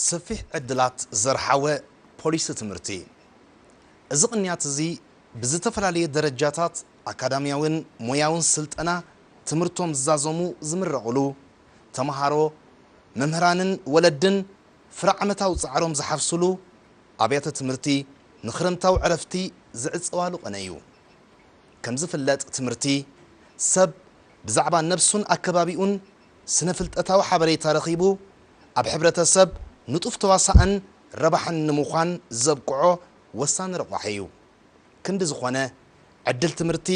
ሰፊሕ ዕድላት ዘርሓወ ፖሊሲ ትምህርቲ። እዚ ቅንያት እዚ ብዝተፈላለየ ደረጃታት ኣካዳሚያውን ሞያውን ስልጠና ትምህርቶም ዝዛዘሙ ዝምረቕሉ፣ ተምሃሮ፣ መምህራንን ወለድን ፍረ ዓመታዊ ጻዕሮም ዝሓፍስሉ፣ ኣብያተ ትምህርቲ ንኽረምታዊ ዕረፍቲ ዝዕጸዋሉ ቅነ እዩ። ከም ዝፍለጥ ትምህርቲ ሰብ ብዛዕባ ነብሱን ኣከባቢኡን ስነ ፍልጠታዊ ሓበሬታ ረኺቡ ኣብ ሕብረተሰብ ንጡፍ ተዋሳእን ረባሕን ንምዃን ዘብቅዖ ወሳኒ ረቋሒ እዩ። ክንዲ ዝኾነ ዕድል ትምህርቲ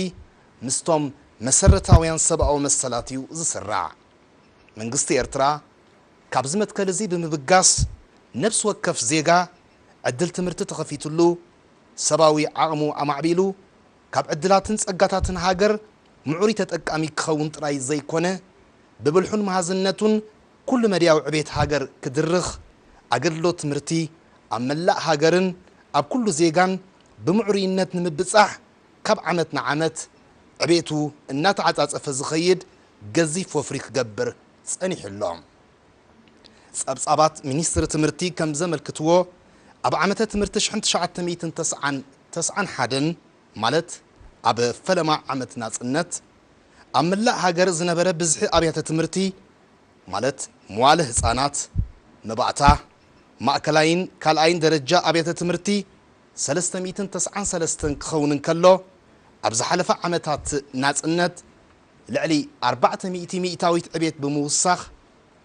ምስቶም መሰረታውያን ሰብኣዊ መሰላት እዩ ዝስራዕ። መንግስቲ ኤርትራ ካብዚ መትከል እዚ ብምብጋስ ነብሲ ወከፍ ዜጋ ዕድል ትምህርቲ ተኸፊትሉ ሰብኣዊ ዓቕሙ ኣማዕቢሉ ካብ ዕድላትን ጸጋታትን ሃገር ምዕሩይ ተጠቃሚ ክኸውን ጥራይ ዘይኮነ ብብልሑን መሃዝነቱን ኩሉ መድያዊ ዕቤት ሃገር ክድርኽ ኣገልግሎት ትምህርቲ ኣብ መላእ ሃገርን ኣብ ኩሉ ዜጋን ብምዕሩይነት ንምብጻሕ ካብ ዓመት ንዓመት ዕቤቱ እናተዓጻጸፈ ዝኸይድ ገዚፍ ወፍሪ ክገብር ጸኒሑ ኣሎ። ጸብጻባት ሚኒስትሪ ትምህርቲ ከም ዘመልክትዎ ኣብ ዓመተ ትምህርቲ ሽሕን ትሽዓተ ሚእትን ተስዓን ተስዓን ሓደን ማለት ኣብ ፈለማ ዓመት ናጽነት ኣብ መላእ ሃገር ዝነበረ ብዝሒ ኣብያተ ትምህርቲ ማለት መዋለ ህጻናት፣ መባእታ፣ ማእከላይን ካልኣይን ደረጃ ኣብያተ ትምህርቲ ሰለስተ ሚእትን ተስዓን ሰለስተን ክኸውን እንከሎ ኣብ ዝሓለፈ ዓመታት ናጽነት ልዕሊ ኣርባዕተ ሚእቲ ሚእታዊት ዕቤት ብምውሳኽ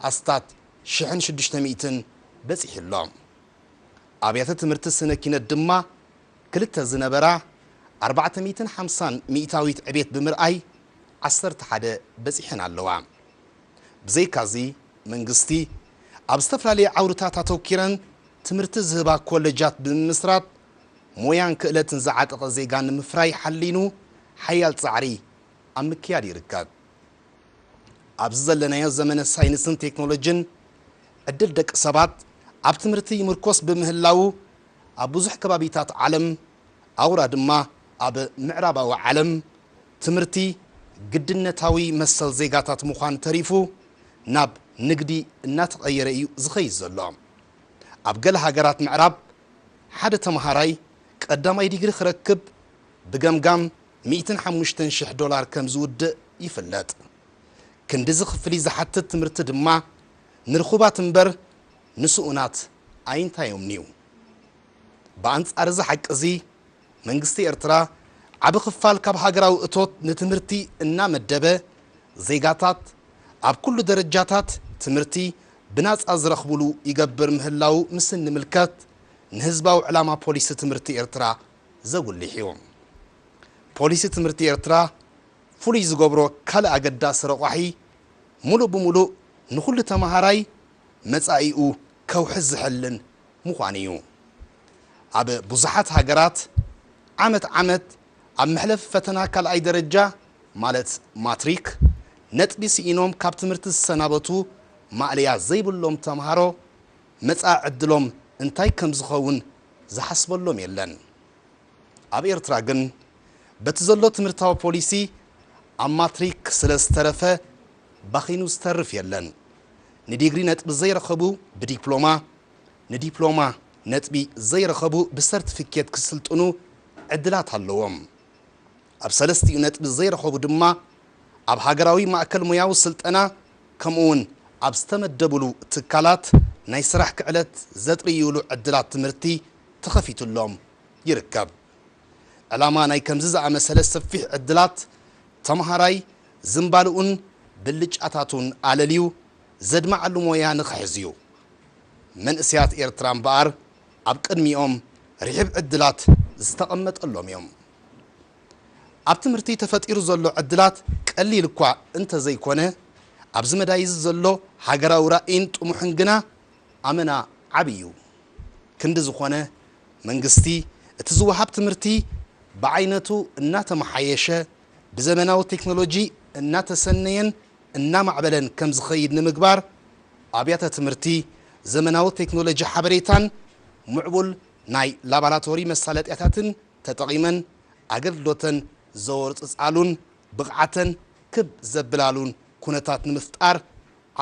ኣስታት ሽሕን ሽዱሽተ ሚእትን በጺሑ ኣሎ። ኣብያተ ትምህርቲ ስነ ኪነት ድማ ክልተ ዝነበራ ኣርባዕተ ሚእትን ሓምሳን ሚእታዊት ዕቤት ብምርኣይ ዓሰርተ ሓደ በጺሐን ኣለዋ። ብዘይካዚ መንግስቲ ኣብ ዝተፈላለዩ ዓውድታት ኣተውኪረን ትምህርቲ ዝህባ ኮለጃት ብምምስራት ሞያን ክእለትን ዝዓጠቐ ዜጋ ንምፍራይ ሓሊኑ ሓያል ጻዕሪ ኣብ ምክያድ ይርከብ። ኣብዚ ዘለናዮ ዘመነ ሳይንስን ቴክኖሎጅን ዕድል ደቂ ሰባት ኣብ ትምህርቲ ይምርኮስ ብምህላዉ ኣብ ብዙሕ ከባቢታት ዓለም ኣውራ ድማ ኣብ ምዕራባዊ ዓለም ትምህርቲ ግድነታዊ መሰል ዜጋታት ምዃን ተሪፉ ናብ ንግዲ እናተቐየረ እዩ ዝኸይድ ዘሎ። ኣብ ገለ ሃገራት ምዕራብ ሓደ ተምሃራይ ቀዳማይ ዲግሪ ክረክብ ብገምጋም ሚእትን ሓሙሽተን ሽሕ ዶላር ከም ዝውድእ ይፍለጥ። ክንድዚ ክፍሊ ዝሓትት ትምህርቲ ድማ ንርኹባት እምበር ንስኡናት ኣይንታዮምን'ዩ። ብኣንጻር እዚ ሓቂ እዚ መንግስቲ ኤርትራ ዓቢ ክፋል ካብ ሃገራዊ እቶት ንትምህርቲ እናመደበ ዜጋታት ኣብ ኩሉ ደረጃታት ትምህርቲ ብናጻ ዝረኽብሉ ይገብር ምህላዉ ምስ እንምልከት ንህዝባዊ ዕላማ ፖሊሲ ትምህርቲ ኤርትራ ዘጉልሕ እዩ። ፖሊሲ ትምህርቲ ኤርትራ ፍሉይ ዝገብሮ ካልእ ኣገዳሲ ረቋሒ ሙሉእ ብሙሉእ ንኹሉ ተምሃራይ መጻኢኡ ከውሕስ ዝሕልን ምዃን እዩ። ኣብ ብዙሓት ሃገራት ዓመት ዓመት ኣብ መሕለፊ ፈተና ካልኣይ ደረጃ ማለት ማትሪክ ነጥቢ ስኢኖም ካብ ትምህርቲ ዝሰናበቱ ማእለያ ዘይብሎም ተምሃሮ መጻኢ ዕድሎም እንታይ ከም ዝኸውን ዝሓስበሎም የለን። ኣብ ኤርትራ ግን በቲ ዘሎ ትምህርታዊ ፖሊሲ ኣብ ማትሪክ ስለ ዝተረፈ ባኺኑ ዝተርፍ የለን። ንዲግሪ ነጥቢ ዘይረኸቡ ብዲፕሎማ፣ ንዲፕሎማ ነጥቢ ዘይረኸቡ ብሰርቲፊኬት ክስልጥኑ ዕድላት ኣለዎም። ኣብ ሰለስቲኡ ነጥቢ ዘይረኸቡ ድማ ኣብ ሃገራዊ ማእከል ሞያዊ ስልጠና ከምኡውን ኣብ ዝተመደብሉ ትካላት ናይ ስራሕ ክዕለት ዘጥርዩሉ ዕድላት ትምህርቲ ተኸፊቱሎም ይርከብ። ዕላማ ናይ ከምዚ ዝኣመሰለ ሰፊሕ ዕድላት ተምሃራይ ዝንባልኡን ብልጫታቱን ኣለልዩ ዘድማዓሉ ሞያ ንኽሕዝ እዩ። መንእሰያት ኤርትራ እምበኣር ኣብ ቅድሚኦም ርሒብ ዕድላት ዝተቐመጠሎም እዮም። ኣብ ትምህርቲ ተፈጢሩ ዘሎ ዕድላት ቀሊል እኳ እንተዘይኮነ ኣብዚ መዳይ እዚ ዘሎ ሃገራዊ ራእይን ጥሙሕን ግና ኣመና ዓቢ እዩ። ክንዲ ዝኾነ መንግስቲ እቲ ዝወሃብ ትምህርቲ ብዓይነቱ እናተመሓየሸ ብዘመናዊ ቴክኖሎጂ እናተሰነየን እናማዕበለን ከም ዝኸይድ ንምግባር ኣብያተ ትምህርቲ ዘመናዊ ቴክኖሎጂ ሓበሬታን ምዕቡል ናይ ላባራቶሪ መሳለጥያታትን ተጠቒመን ኣገልግሎተን ዘወርጽጻሉን ብቕዓተን ክብ ዘብላሉን ኩነታት ንምፍጣር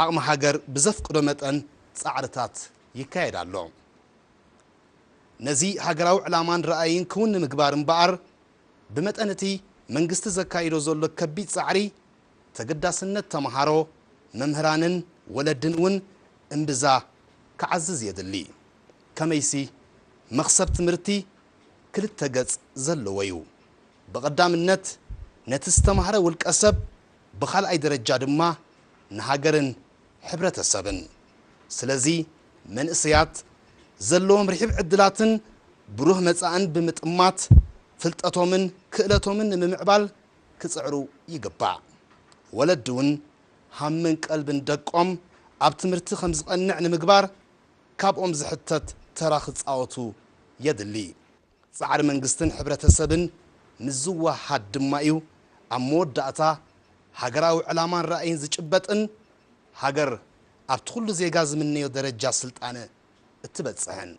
ዓቕሚ ሃገር ብዘፍቅዶ መጠን ጻዕርታት ይካየድ ኣሎ። ነዚ ሃገራዊ ዕላማን ራእይን ክውን ንምግባር እምበኣር፣ ብመጠን እቲ መንግስቲ ዘካይዶ ዘሎ ከቢድ ጻዕሪ፣ ተገዳስነት ተመሃሮ፣ መምህራንን ወለድን እውን እምብዛ ክዓዝዝ የድሊ። ከመይሲ፣ መኽሰብ ትምህርቲ ክልተ ገጽ ዘለዎ እዩ። ብቐዳምነት ነቲ ዝተማህረ ውልቀ ሰብ፣ ብኻልኣይ ደረጃ ድማ ንሃገርን ሕብረተሰብን። ስለዚ መንእሰያት ዘለዎም ርሒብ ዕድላትን ብሩህ መጻእን ብምጥማት ፍልጠቶምን ክእለቶምን ንምምዕባል ክጽዕሩ ይግባእ። ወለዲ እውን ሃምን ቀልብን ደቆም ኣብ ትምህርቲ ከም ዝቐንዕ ንምግባር ካብኦም ዝሕተት ተራ ክጻወቱ የድሊ። ጻዕሪ መንግስትን ሕብረተሰብን ምስ ዝወሃድ ድማ እዩ ኣብ መወዳእታ ሃገራዊ ዕላማን ራእይን ዝጭበጥን ሃገር ኣብቲ ኩሉ ዜጋ ዝምነዮ ደረጃ ስልጣነ እትበጽሕን።